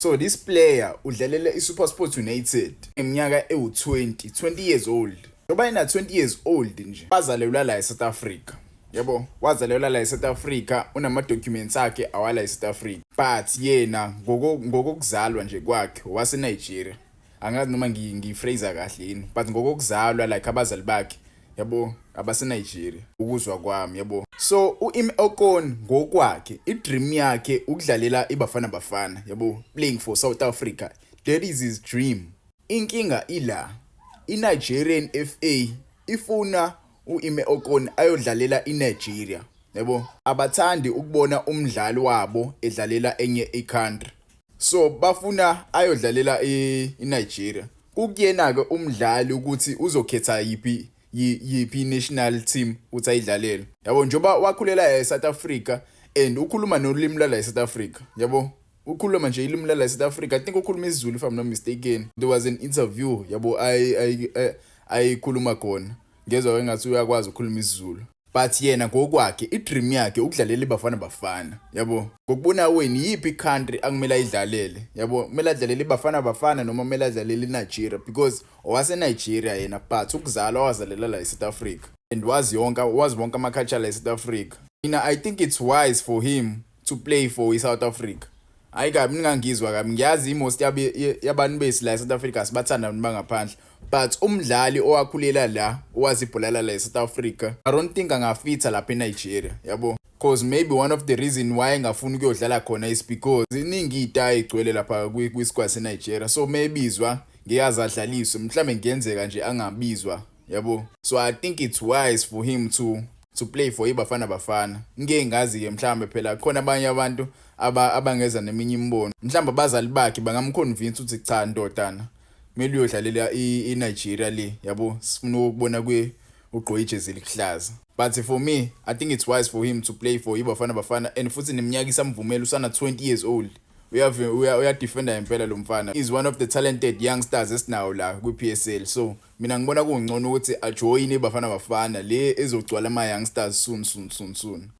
So this player udlalela iSuperSport United eminyaka ewu-20, 20 years old. Njengoba ena 20 years old nje, wazalelwa la eSouth Africa. Yabo, wazalelwa la eSouth Africa, unama documents akhe awala eSouth Africa. But yena ngokokuzalwa nje kwakhe wase Nigeria. Angazi noma ngiyiphrase kahle yini, but ngokokuzalwa, like, abazali bakhe, yabo, abase-Nigeria ukuzwa kwami, yabo. So u-Ime Okon ngokwakhe, i-dream yakhe ukudlalela iBafana Bafana, yabo, playing for South Africa, that is his dream. Inkinga ila, i-Nigerian FA ifuna u-Ime Okon ayodlalela iNigeria, yabo. Abathandi ukubona umdlali wabo edlalela enye i-country, so bafuna ayodlalela iNigeria. Kukuyena ke umdlali ukuthi uzokhetha yiphi national team uthi ayidlalele, yabo, njoba wakhulela eSouth Africa and ukhuluma nolimi lwala eSouth Africa, yabo. Ukhuluma nje ilimi lwala eSouth Africa. I think ukhuluma isiZulu, if I'm not mistaken. There was an interview, yabo, ayikhuluma khona, ngezwe engathi uyakwazi ukukhuluma isiZulu. But yena ngokwakhe, i-dream yakhe ukudlalela iBafana Bafana, yabo. Ngokubona weni, yiphi i-country akumele ayidlalele, yabo? Kumele adlalele iBafana Bafana noma kumele adlalele iNigeria? Because owase Nigeria yena, but ukuzalwa wazalela la eSouth Africa and wazi wonke ama-culture la eSouth Africa. Mina, I think it's wise for him to play for iSouth Africa. Hayi kabi, ningangizwa kabi. Ngiyazi i-most yabantu besi la eSouth Africa sibathanda abantu bangaphandle, but umdlali owakhulela la, owazi ibhola la eSouth Africa, I don't think angafitha lapha eNigeria, yabo, 'cause maybe one of the reason why engafuni ukuyodlala khona is because iningi itayi igcwele lapha kwi-squad seNigeria. So mayebizwa ngeke adlaliswe, mhlambe ngiyenzeka nje angabizwa, yabo. So I think it's wise for him to play for iBafana Bafana. Ngeke ngazi ke, mhlambe phela khona abanye abantu abangeza neminye imibono. Mhlawumbe abazali bakhe bangamconvince ukuthi, "Cha ndodana, kumele uyodlalela iNigeria le, yabo, sifuna ukubona kwe ugqoke ijezi elihlaza." But for me, I think it's wise for him to play for iBafana Bafana, and futhi neminyaka isamvumela, usana 20 years old. Uyadefenda impela lo mfana, is one of the talented youngsters esinawo la kwi-PSL. So mina ngibona kungcono ukuthi ajoyine iBafana Bafana le ezogcwala ama youngsters soon, soon, soon, soon.